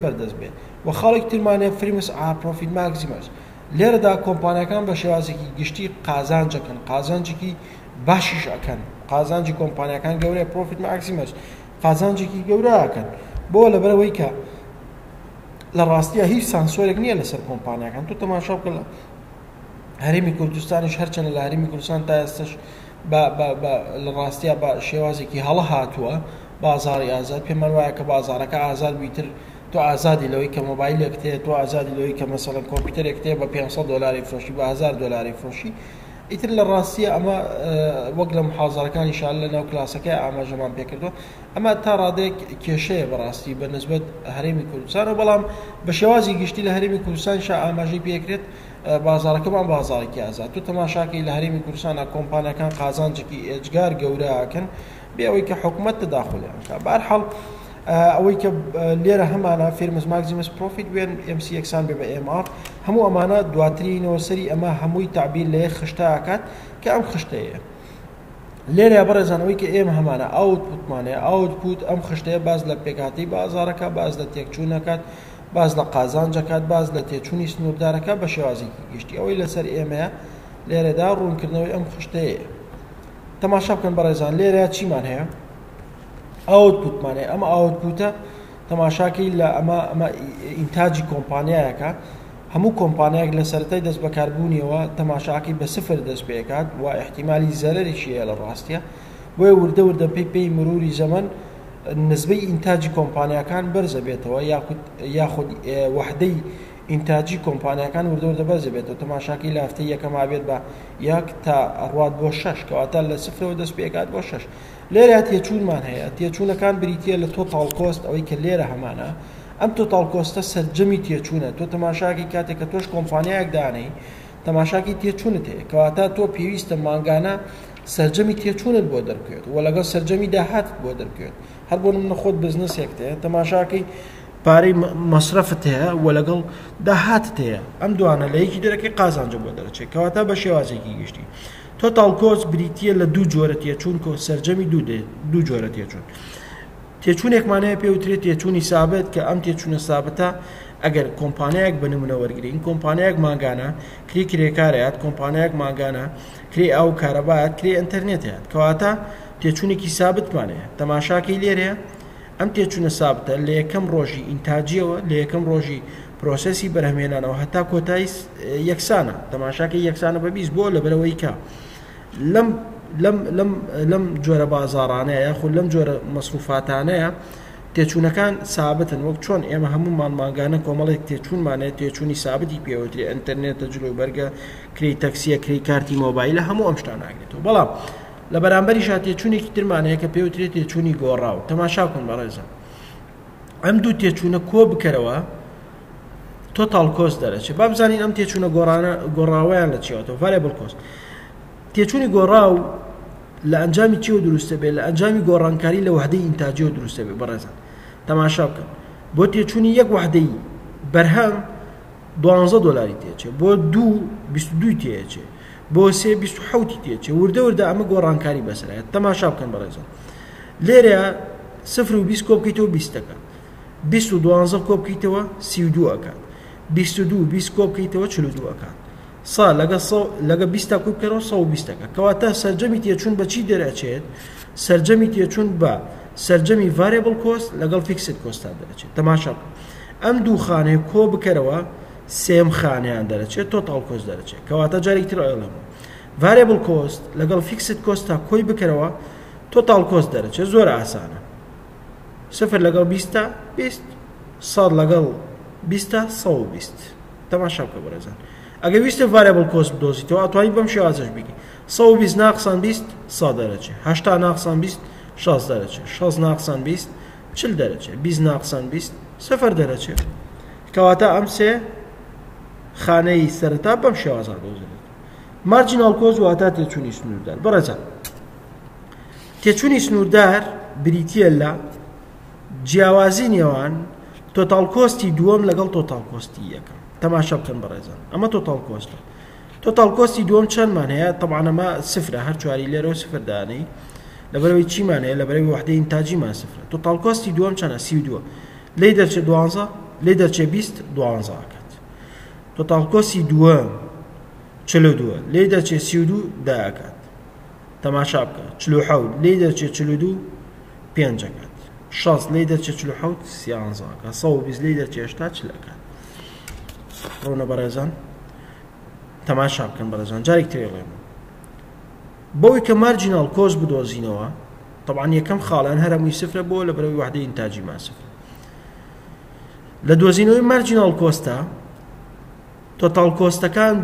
بەردەست بێت و خاڵێکی ترمان هەیە firms are profit maximers لێرەدا کۆمپانیاکان بە شێوازێکی گشتی قازانجەکەن قازانجێکی باشیش ئەکەن قازانجی کۆمپانیاکان گەورەیە profit maximers قازانجێکی گەورە ئەکەن بۆ لەبەرەوەی کە لە ڕاستیە هیچ سانسۆرێک نییە لەسەر کۆمپانیاکان تۆ تەماشا بکە لە هەرێمی کوردستانیش هەرچەنە لە هەرێمی کوردستان تا ئێستش لە ڕاستیا بە شێوازێکی هەڵە هاتووە بازاری ئازاد پێمان وایە کە بازارەکە ئازاد بیتر تۆ ئازادی لەوەی کە مۆبایلێک تێ تۆ ئازادی لەوەی کە مەسەڵەن کۆمپیوتەرێک تێ بە 500 دلاری فرۆشی بە 1000 دلاری فرۆشی ئیتر لە ڕاستیە ئەمە وەک لە محازەرەکانی شار لە ناو کلاسەکەی ئاماژەمان پێکردو ئەمە تا ڕادەیەک کێشەیە بەڕاستی بە نسبەت هەرێمی کوردستان و بەڵام بە شێوازی گشتی لە هەرێمی کوردستان شا ئاماژەی پێکرێت بازاڕەکەمان بازاڕێکی ئازاد تۆ تەماشاکەی لە هەرێمی کوردستانە کۆمپانیاکان قازانجێکی ئێجگار گەورەکەن بێ ئەوەی کە حکومەت تەداخلیان بکات بەهەرحاڵ ئەوەی کە لێرە هەمانە firms maximize profit when MC یەکسان بێ بە MR هەموو ئەمانە دواترینەوە سەری ئەمە هەمووی تعبیر لە یەک خشتە ئەکات کە ئەم خشتەیە لێرە بەڕێزان ئەوەی کە ئێمە هەمانە output مان هەیە output ئەم خشتەیە باز لە پێکهاتەی بازارەکە باز لە تێکچوونەکات باز لە قازانجەکات باز لە تێچوونی سنووردارەکە بە شێوازێکی گشتی ئەوەی لەسەر ئێمەیە لێرەدا ڕوونکردنەوەی ئەم خشتەیە تەماشا بکەن بەڕێزان لێرە چیمان هەیە output مان هەیە ئەمە output ە تەماشاکەی لە ئەمە ئەمە ئینتاجی کۆمپانیایەکە هەموو کۆمپانیایەک لە سەرەتای دەست بەکاربوونیەوە تەماشاکەی بە سفر دەست پێکات و احتیمالی زەرەریشی هەیە لە ڕاستیە بۆیە وردە وردە پێی پێی مروری زەمەن نسبەی ئینتاجی کۆمپانیاکان بەرزە بێتەوە یاخود وەحدەی ئینتاجی کۆمپانیاکان وردە وردە بەرزە بێتەوە تەماشاکەی لە هەفتەی یەکەما بێت بە یەک تا ئەڕوات بۆ شەش کەواتە لە سفرەوە دەست پێکات بۆ شەش لێرە تێچوونمان هەیە تێچوونەکان بریتە لە total cost ئەوەی کە لێرە هەمانە ئەم total cost ە سەرجەمی تێچوونە تۆ تەماشاکی کاتێک کە تۆش کۆمپانیایەک دانەی تەماشاکی تێچوونت هەیە کەواتە تۆ پێویستە مانگانە سەرجەمی تێچوونت بۆ دەرکەوێت و لەگەڵ سەرجەمی داهاتت بۆ دەرکەوێت هەر بۆ نمونە خۆت بزنسێکت هەیە تەماشاکەی پارەی مەسرەفت هەیە و لەگەڵ داهاتت هەیە ئەم دوانە لە یەکی دەرەکەی قازانجە بۆ دەرەچێت کەواتە بە شێوازێکی گشتی total cost بریتییە لە دوو جۆرە تێچوون کۆ سەرجەمی دوو جۆرە تێچوون تێچوونێکمان هەیە پێوترێت تێچوونی سابت کە ئەم تێچوونە سابتە ئەگەر کۆمپانیایەک بە نمونە وەرگین کۆمپانیایەک مانگانە کری کرێکارەیەت کۆمپانیایەک مانگانە کرێی ئاو و کارەبایەت کرێی ئینتەرنێتەیەت کەواتە تێچوونێکی سابتمان هەیە تەماشاکەی لێرەیە ئەم تێچوونە سابتە لە یەکەم ڕۆژی ئینتاجیەوە لە یەکەم ڕۆژی پرۆسێسی بەرهەمهێنانەوە هەتا کۆتایی یەکسانە تەماشاکەی یەکسانە بە 20 بۆ لەبەرەوەی کە لەم لەم لەم لەم جۆرە بازاڕانەیە یاخود لەم جۆرە مەسروفاتانەیە تێچوونەکان سابتن وەک چۆن ئێمە هەموومان مانگانە کۆمەڵێک تێچوونمان هەیە تێچوونی سابتی پێوترێ ئینتەرنێتە جلوبەرگە کرێی تەکسیە کرێی کارتی مۆبایلە هەموو ئەم شتانە ئەگرێتەوە بەڵام لە بەرامبەریشا تێچوونێکی ترمان هەیە کە پێوترێت تێچوونی گۆڕاو تەماشا بکەن بەڕێزان ئەم دوو تێچوونە کۆ بکەرەوە total cost دەرەچێت با بزانین ئەم تێچوونە گۆڕانە گۆڕاوەیان لە چیەوەتەوە variable cost تێچوونی گۆڕاو لە ئەنجامی چیەوە دروستە بێت لە ئەنجامی گۆڕانکاری لە وەحدەی ئینتاجیەوە دروستە بێت بەڕێزان تەماشا بکەن بۆ تێچوونی یەک وەحدەی بەرهەم دوانزە دۆلاری تێچێ بۆ دوو 22 تێچێ بۆ سێ 27 تێچێ وردە وردە ئەمە گۆڕانکاری بەسەرایە تەماشا بکەن بەڕێزان لێرە سفر و 20 کۆ بکەیتەوە 20 ئەکات 20 و دوانزە کۆ بکەیتەوە 32 ئەکات 22 20 کۆ بکەیتەوە 42 ئەکات سا لەگە سە لەگە بیستا کۆی بکەرەوە 120 ئەکات کەواتە سەرجەمی تێچوون بە چی دەرئەچێت سەرجەمی تێچوون بە سەرجەمی variable cost لەگەڵ fixed cost ا دەرەچێت تەماشا بکە ئەم دوو خانەیە کۆ بکەرەوە سێم خانەیان دەرەچێت total cost دەرەچێت کەواتە جارێکی تر ئەڵێم variable cost لەگەڵ fixed cost تا کۆی بکەرەوە total cost دەرەچێت زۆر ئاسانە سفر لەگەڵ بیستە 20 سەد لەگەڵ بیستە 120 تەماشا بکە بەڕێزان ئەگەر ویستە variable cost بدۆزیتەوە ئەتوانی بەم شێوازەش بیکەی 120 ناقسان 20 سا دەرەچێ 80 ناقسان 20 60 دەرەچێ 60 ناقسان 20 40 دەرەچێ 20 ناقسان 20 سفر دەرەچێ کەواتە ئەم سێ خانەی سەرەتا بەم شێوازە دۆزرێت marginal cost واتە تێچوونی سنووردار بەڕێزان تێچوونی سنووردار بریتییە لە جیاوازی نێوان total cost ی دووەم لەگەڵ total cost ی یەکەم تەماشا بکەن بەڕێزان ئەمە total cost ە total cost ی دووەم چەندمان هەیە طبعا ئەمە سفرە هەر چواری لێرەوە سفر دانەی لەبەرەوەی چیمان هەیە لەبەرەوەی وەحدەی ئینتاجیمان سفرە total cost ی دووەم چەنە 32 لێی دەرچێت دوانزە. لێ دەرچێ 20 12 ئەکات. total cost ی دووەم 42 لێ دەرچێ 32 دە ئەکات. تەماشا بکە 47 لێ دەرچێ 42 پێنج ئەکات. 60 لێ دەرچێ 47 13 ئەکات. 120 لێ دەرچێ 80 40 ئەکات. ڕوونە بەڕێزان؟ تەماشا بکەن بەڕێزان جارێک ترێ ڵێم بەوەی کە marginal cost بدۆزینەوە طبعا یەکەم خاڵیان هەر هەمووی سفرە بۆ لە بەرەوەی وحدەی ئینتاجیمان سفر لە دۆزینەوەی marginal cost ە total cost ەکان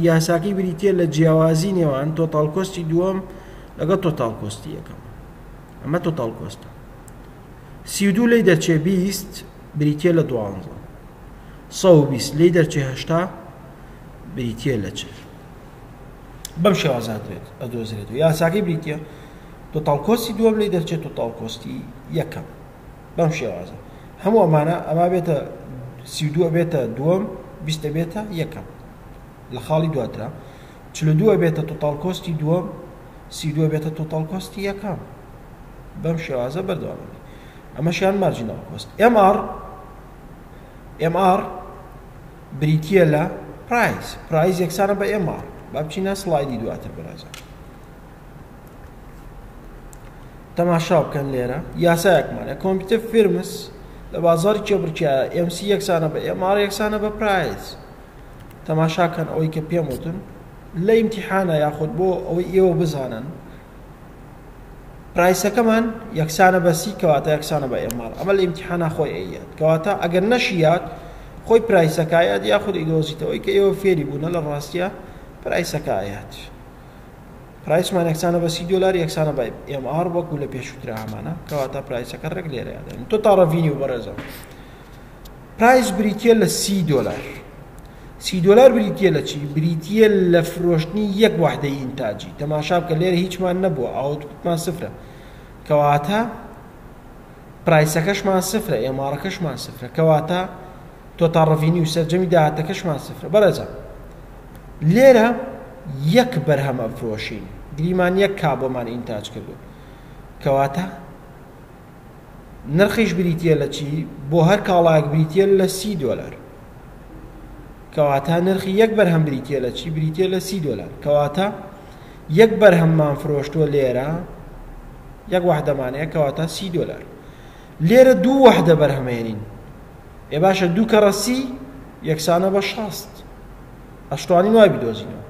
یاساکەی بریتە لە جیاوازی نێوان total cost ی دووەم لەگەڵ total cost ی یەکەم. ئەمە total cost ە 32 لی دەرچێ 20 بریتە لە 12 120 لی دەرچێ 80 بریتە لە 40. بەم شێوازە ئەدۆزرێت و یاساکەی بریتە total cost ی دووەم لی دەرچێت total cost ی یەکەم. بەم شێوازە هەموو ئەمانە ئەما بێتە 32 بێتە دووەم 20 بێتە یەکەم لە خاڵی دواترا 42 بێتە total cost ی دووەم 32 بێتە total cost ی یەکەم. بەم شێوازە بەردەوام ئەمەشیان marginal cost. MR MR بریتییە لە price. price یەکسانە بە MR. با بچینە slide ی دواتر بەڕێزان. تەماشا بکەن لێرە یاسایەکمانە competitive firms لە بازاری کێبڕکیا MC یەکسانە بە MR یەکسانە بە price. تەماشاکەن ئەوەی کە پێم وتن لە ئیمتیحانە یاخود بۆ ئەوەی ئێوە بزانن price ەکەمان یەکسانە بە C کەواتە یەکسانە بە MR. ئەمە لە ئیمتیحانە خۆی ئەیات کەواتە ئەگەر نەشیات خۆی price ەکایات یاخود ئیدۆزیتەوەی کە ئێوە فێری بوونە لە ڕاستیە price ەکایات. price مان یەکسانە بە سی دۆلار یەکسانە بە MR وەکو لە پێشووترا هەمانە کەواتە price ەکە ڕێک لێرە یادەین. total revenue بەڕێزە price بریتیە لە سی دۆلار. سی دۆلار بریتیە لە چی؟ بریتیە لە فرۆشتنی یەک وحدەی ئینتاجی. تەماشا بکە لێرە هیچمان نەبووە output مان سفرە کەواتە price ەکەشمان سفرە MR ەکەشمان سفرە کەواتە total revenue و سەرجەمی داهاتەکەشمان سفرە. بەڕێزە لێرە یەک بەرهەم ئەفرۆشین گریمان یەک کابۆمان ئینتاج کردو کەواتە نرخیش بریتیە لە چی؟ بۆ هەر کاڵایەک بریتیە لە سی دۆلار. کەواتە نرخی یەک بەرهەم بریتیە لە چی؟ بریتیە لە سی دۆلار. کەواتە یەک بەرهەممان فرۆشتووە لێرە یەک وحدەمانەیە کەواتە سی دۆلار. لێرە دوو وحدە بەرهەمێنین ئێ باشە دوو کەڕە سی یەکسانە بە شەست. ئەشتوانین وای بدۆزینەوە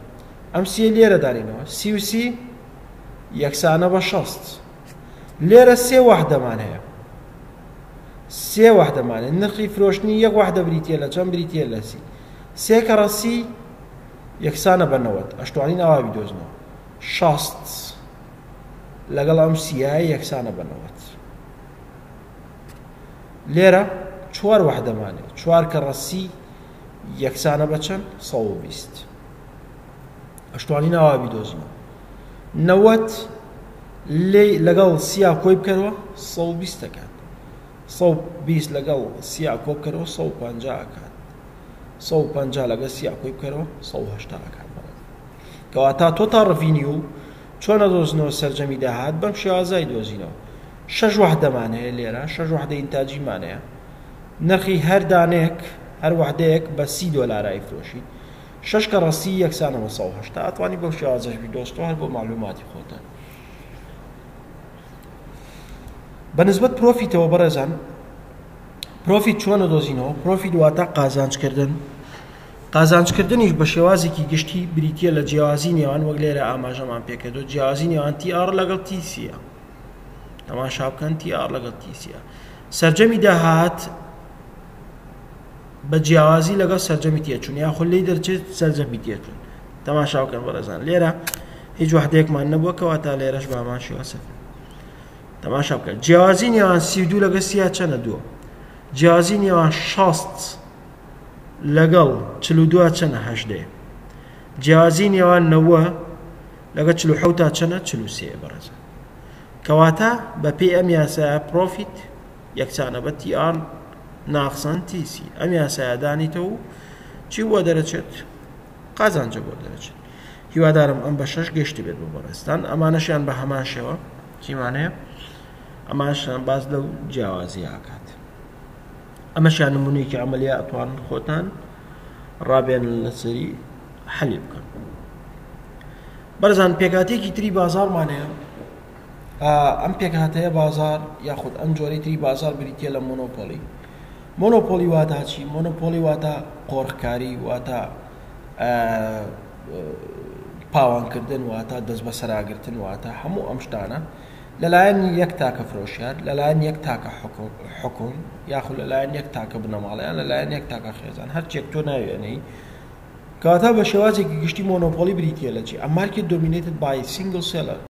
ئەم سیە لێرە دانینەوە سی و سی یەکسانە بە شەست. لێرە سێ وحدەمان هەیە سێ وحدەمانە نرخی فرۆشتنی یەک وحدە بریتیە لە چەند؟ بریتیە لە سی. سێ کەڕە سی یەکسانە بە نەوەد. ئەشتوانین ئاوا بیدۆزنەوە شەست لەگەڵ ئەم سیایە یەکسانە بە نەوەد. لێرە چوار وحدەمانێ چوار کەڕە سی یەکسانە بە چەند؟ 120. ئەشتوانین ئاوا بیدۆزینەوە نەوەد لێ لەگەڵ سیا کۆی بکەرەوە 120 دەکات. 120 لەگەڵ سیا کۆ بکەرەوە 150 ئەکات. 150 لەگەڵ سیا کۆی بکەرەوە 180 ئەکات. کەواتە total revenue چۆنە دۆزنەوە سەرجەمی داهات بەم شێوازای دۆزینەوە. شەش وحدەمان هەیە لێرە شەش وحدە ئینتاجیمان هەیە. نرخی هەر دانێک هەر وحدەیەک بە سی دۆلارای فرۆشی. شەش کەڕە سی یەکسانە بە 180. ئەتوانی بەو شێوازەش بیدۆستەوە هەر بۆ معلوماتی خۆتان. بە نسبەت profit ەوە بەڕێزان profit چۆنە دۆزینەوە؟ profit واتە قازانجکردن. قازانجکردنیش بە شێوازێکی گشتی بریتیە لە جیاوازی نێوان وەک لێرە ئاماژەمان پێکردو جیاوازی نێوان TR لەگەڵ TC ە. تەماشا بکەن TR لەگەڵ TC ە. سەرجەمی داهات بە جیاوازی لەگەڵ سەرجەمی تێچوون یاخود لێی دەرچێت سەرجەمی تێچوون. تەماشا بکەن بەڕێزان لێرە هیچ وحدەیەکمان نەبووە کەواتە لێرەش بامان شێوە سفر. تەماشا بکەن جیاوازی نێوان 32 لەگەڵ سیا چەنە؟ دووە. جیاوازی نێوان 60 لەگەڵ 42 چەنە؟ هەژدەیە. جیاوازی نێوان نەوە لەگەڵ 47 چەنە؟ 43 بەڕێزان. کەواتە بە پێی ئەم یاسایە profit یەکسانە بە TR ناقسان TC. ئەم یاسایە دانیتەوە و چی بۆ دەرەچێت؟ قازانجە بۆ دەرەچێت. هیوادارم ئەم بەشەش گەشتی بێت بۆ بەڕێزتان. ئەمانەشیان بە هەمان شێوە چیمانەیە؟ ئەمانشیان باز لەو جیاوازی ئاکات. ئەمەشیان نمونەیەکی عملیە ئەتوانن خۆتان ڕابێنن لەسەری حەلی بکەن. بەرزان پێکهاتەیەکی تری بازاڕمان هەیە ئەم پێکهاتەیە بازار یاخود ئەم جۆرەی تری بازار بریتە لە مۆنۆپۆلی. مۆنۆپۆلی واتا چی؟ مۆنۆپۆلی واتا قۆرخکاری، واتا پاوانکردن، واتا دەست بەسەراگرتن، واتا هەموو ئەم شتانە لەلایەن یەک تاکە فرۆشیار، لەلایەن یەک تاکە حکوم، یاخود لەلایەن یەک تاکە بنەماڵە یان لەلایەن یەک تاکە خێزان، هەرچێک تۆ ناوی ئەنێی. کەواتە بە شێوازێکی گشتی مۆنۆپۆلی بریتیە لە چی؟ A market dominated by a single seller.